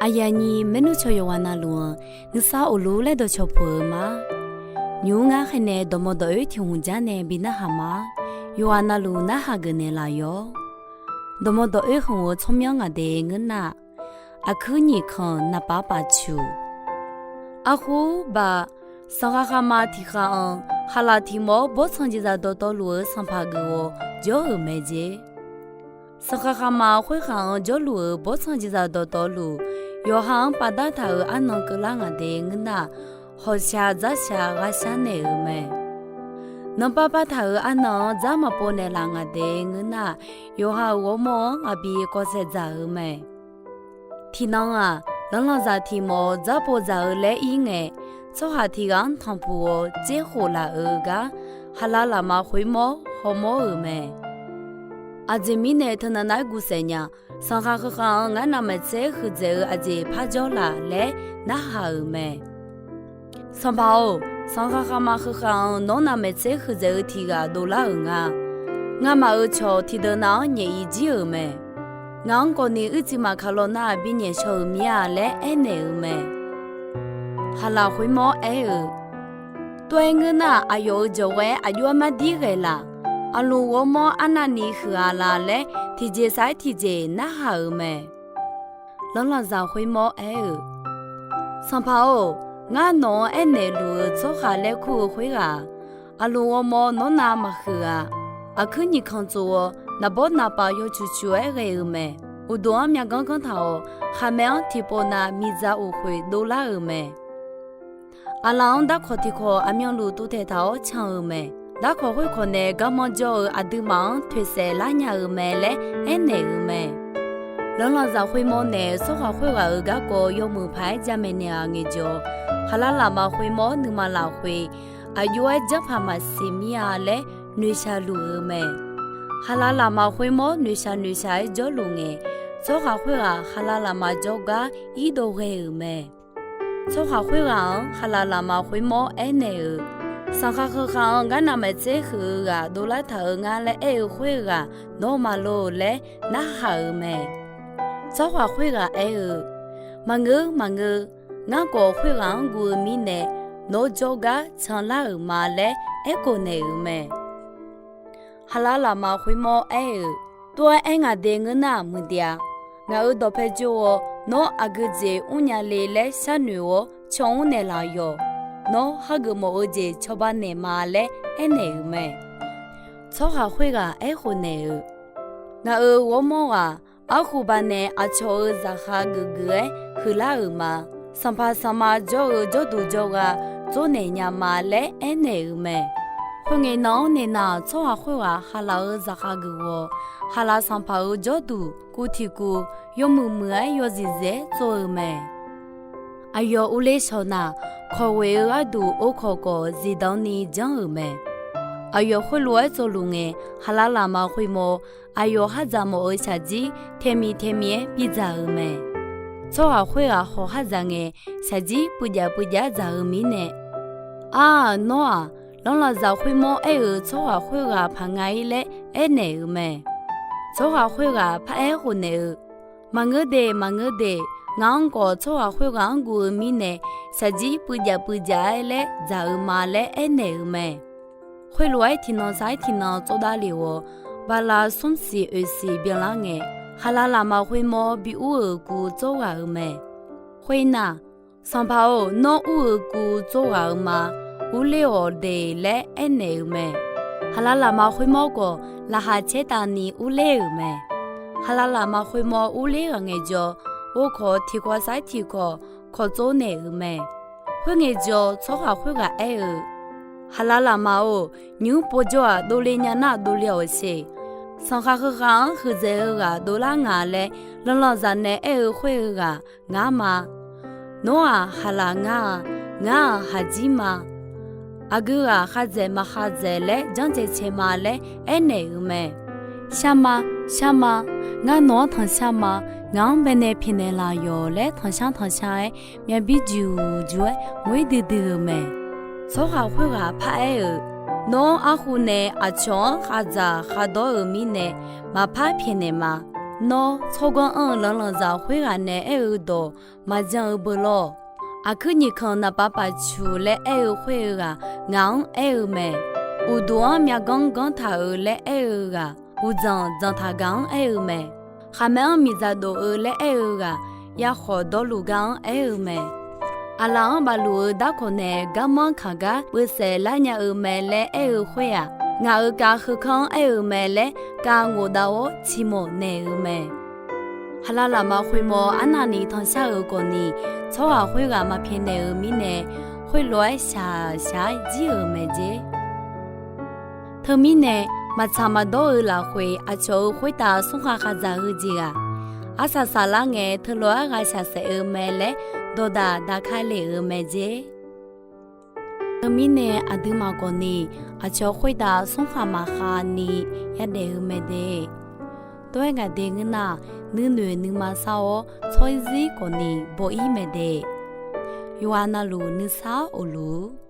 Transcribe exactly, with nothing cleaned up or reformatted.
Aqyuif aqnyir maernmr cawq yawqghaq navluf-anr, nuisar uqlur laer dawqcawq puq-eu ma. Nymq-mr ngar khaeqnaeq dawqmawq dawq-oer tiq hmq jar nae bi narhaq ma. Yawqghaq navluf narhaq geufnaeq laf yawr. Dawqmawq dawq-oer hmq-eu tsawrmyanr ngaq de ngeur nar, aqkuir nyiq kanq naqpav paf cuq. Arhu baq, sanqkhav khavma tiq khav-anr, khaqlaq tiq mawf-awr bawrtsanq jeqzaq dawqtawvluf-eu sanqpaq geuf-awr jawr-euq mae jer. Sanqkhav khavma khoerkhav-anr jawrluf-euq bawrtsanq jeqzaq dawqtawvluf, yawqha-anr pavdar taq-euq arnan keuvlar ngaq de ngeur nar, hawqshaq dzarshaq ghaqshar naeq-euq mae. Nanrpar par taq-euq arnan-anr dzar maqpov naeqlaf ngaq de ngeur nar, yawqha-euq ghawrmawr-anr aqbi kawvsaev dzaq-euq mae. Tiqnan-aq, lanrlanqzaq tiq mawf-awr dzarpov dzaq-eu laer ir ngae, tsawrhaq tiq ghaq-anr tanqpuq-awr tserkhof laf-eu gar, haqlaq lafma khoermawr hawmawr-euq mae. Aqjeq mirnae teunav nav-aer guvsaef nya. Sanqkhav kheukhav-anr ngar navmaqtser huiqdzaeq-eu aqjeq par jawr laf laer narhaq-euq mae. Sanqpaq-or, sanqkhav khavma kheukhav-anr nawr navmaqtser huiqdzaeq-eu tiq ghaq dovlar-euq nga. Ngamaf-euq cawq tiqdeuq nav-anr nyaef-ir jir-euq mae. Ngaq-anr khawfni uicuiv maqkaq law nar-aq binyaef shaw-euq mir-a laer aernaeq-euq mae. Haqlaq khoermawr aer-euq, Tov-aer ngeur nar, aqyawf-euq jawqghae aqjox-aer mardir ghae laf. Aqlmq ghawrmawr arnavni huiq-a laf laer, tiqjeq sar-aer tiqjeq narhaq-euq mae. Lanrlanqzaq khoermawr aer-euq, Sanqpaq-or, ngar nawq-anr aernaeq luf-euq tsawrhaq laer kur-eu khoerghaq-aq, aqlmq ghawrmawr nawr nav maqhuiq-a. Aqkuir nyiq kanq tsof-awr, naqbawr naqpav yawcuq cuq-aer ghae-euq mae. Uqduq-anr myavganr ganr taq-awr, khaqmae-anr tiqpov nav miqdzaq uqkhoeq dovlar-euq mae. Aqlaf-anr darkawq tiqkawq aqmyanluf tuvtaeq taq-awr can-euq mae. Darkawq khoerkawq nae garmanr jawr-eu aqduimaf-anr toeqsaef lar nya-euq mae laer aernaeq-euq mae. Lanrlanqzaq khoermawr nae tsawrhaq khoerghaq-euq garkawv yawmuiq paq-aer jamaeq naeq-aq ngaejawr, haqlaq lafma khoermawr nuima lafkhoer aqjox-aer janrpaq maqsiq mir-a laer noeqshaq luf-eu mae. Haqlaq lafma khoermawr noeqshaq noeqshaq-aer jawrluf ngae, tsawrhaq khoerghaq haqlaq lafma jawrgar irdov ghae-euq mae. Tsawrhaq khoerghaq-anr haqlaq lafma khoermawr aernaeq-euq, Sanqkhav kheukhav-anr ngar navmaqtser huiq-eu ghaq dovlar taq-euq ngar laer aer-eu khoerghaq nawr ma lor laer narhaq-euq mae. Tsawrhaq khoerghaq aer-eu, Maqngeur, maqngeur. Ngar khawf khoerghaq-anr guv-eu mirnae, nawr jawrgar canlar-euq ma laer aerkhof naeq-euq mae. Haqlaq lafma khoermawr aer-euq, Tov-aer aer ngaq de ngeur nar-aq muiqdzaeq-a. Ngaq-euq dawqpae jov-awr, nawr aqgeu jeq mrnya le laer sharnoeq-awr caw mr naeqlaf yawq. Nawr hageuf mawf-eu jeq cawba naeq ma laer aernaeq-euq mae. Tsawrhaq khoerghaq aerkhof naeq-euq, Ngaq-euq ghawrmawr ghaq, arhu baqnae aqcawq-euq zaqkhav geufgeuf-aer huiqlar-euq ma. Sanqpaq sanqma jawr-eu jawrduq jawrgha tsovnaeq nya ma laer aernaeq-euq mae. Khoerngae nan-anr naeqnaq tsawrhaq khoerghaq haqlaq-euq zaqkhav geuf-awr, haqlaq sanqpaq-euq jawrduq kuv tiq kuv yawmuiq muiq-aer yawzif zif-aer tsov-eu mae. Aqyawf urler shawq nar, kawq ghoeq-eu gharduq ovkawq kawq zifdan ni janr-euq mae. Aqyawf khoerlof-aer tsovluf ngae, haqlaq lafma khoermawr aqyawf khardzaq mawf-eu shaqjir taemiq taemiq-aer bidzaq-euq mae. Tsawrhaq khoerghaq hawq khardzaq ngae, shaqjir puivjaf puivjaf-aer dzaq-eu mirnae, Ar, nawr-aq, lanrlaqzaq khoermawr aer-euq tsawrhaq khoerghaq paq nga-ir laer aernaeq-euq mae. Tsawrhaq khoerghaq paraer khofnaeq-eu, Maqngeur de, maqngeur de. Ngaq-anr khawf tsawrhaq khoerghaq-anr guv-eu mirnae, shaqjir puivjaf puivjaf-aer laer dzaq-eu ma laer aernaeq-euq mae. Khoerlof-aer tiqnan sar-aer tiqnan tsovdav lef-awr, bala smr siq oeq siq byanlar ngae, haqlaq lafma khoermawr bi ur-euq kuv tsawrghaq-euq mae. Khoernar, Sanqpaq-or, nawr ur-euq kuv tsawrghaq-euq ma. Urler-awq de laer aernaeq-euq mae. Haqlaq lafma khoermawr khawf, laqkhaq caertavni urler-euq mae. Haqlaq lafma khoermawr urler ghaq ngaejawr, ovkawq tiqkawv sar-aer tiqkawq kawqtsov naeq-euq mae. Khoerngae jawr, tsawrhaq khoerghaq aer-eu, Haqlaq lafma-or, nymq-mr povjawr-aq, dovle nya nar dovle-awq siq. Sanqkhav heukhav-anr huiqdzaeq-eu ghaq dovlar nga laer, lanqlanqzaq nae aer-eu khoer-eu ghaq ngar ma. Nawr-aq, haqlaq ngar-a. Ngar-aq, haqjir ma. Aqgeu ghaq khavdzaeq maqkhavdzaeq laer janrdzaeq cae ma laer aernaeq-euq mae. Shar ma, shar ma. Ngar nawq-anr tanqshar ma. Ngaq-anr baenae pyaeqnaeq laf yawq laer tanqshar tanqshar-aer, myavbir juq juq-aer mq-ir duidui-euq mae. Tsawrhaq khoerghaq paraer-euq, Nawr arhu nae aqcawq-anr khavdzaq khavdawr-euq mirnae, maqpar pyaeqnaeq ma. Nawr, tsawrganr anr-eu lanqlanqzaq khoerghaq nae aer-eu dawq maqjan-eu beu lawr. Aqkuir nyiq kanq naqpav pafcuq laer aer-eu khoer-eu ghaq ngaq-anr aer-eu mae. Uqduq-anr myavganr ganr taq-euq laer aer-eu ghaq uqdzanq dzanqtaq gaq-anr aer-eu mae. Khaqmae-anr miqdzaq dof-eu laer aer-eu ghaq yakhawf dawrluf gar-anr aer-eu mae. Aqlaf-anr bafluf-eu darkawq nae garmanr kaq gar beusaef lar nya-eu mae laer aer-eu khoer-aq, ngaq-euq kav heukanr-anr aer-eu mae laer kav ngof dav-awr ciqmawf naeq-euq mae. Haqlaq lafma khoermawr arnavni tanqshar-euq gawqni, tsawrhaq khoerghaq maqpyaeqnaeq-euq mirnae, khoerlof-aer shaq shaq-aer jir-euq mae jer. Teumirnae, maqtsaq maqdawr-eu lafkhoer aqcawq-euq khoertav smr khav khavdzaq-eu jeq ghaq, arsaq saflar ngae teulof-aer ghaq shaqsaef-eu mae laer dawqdaq daqka lef-euq mae jer. Teumirnae aqduimaf gawqni, aqcawq khoertav smr khav maqkhav ni yadaef-eu mae de. Tov-aer ngaq de ngeur nar, nuinoeq nuima sar-awr tsawrzir gawqni baw-ir mae de. Yawqghaq navluf nuisar of luf-ur.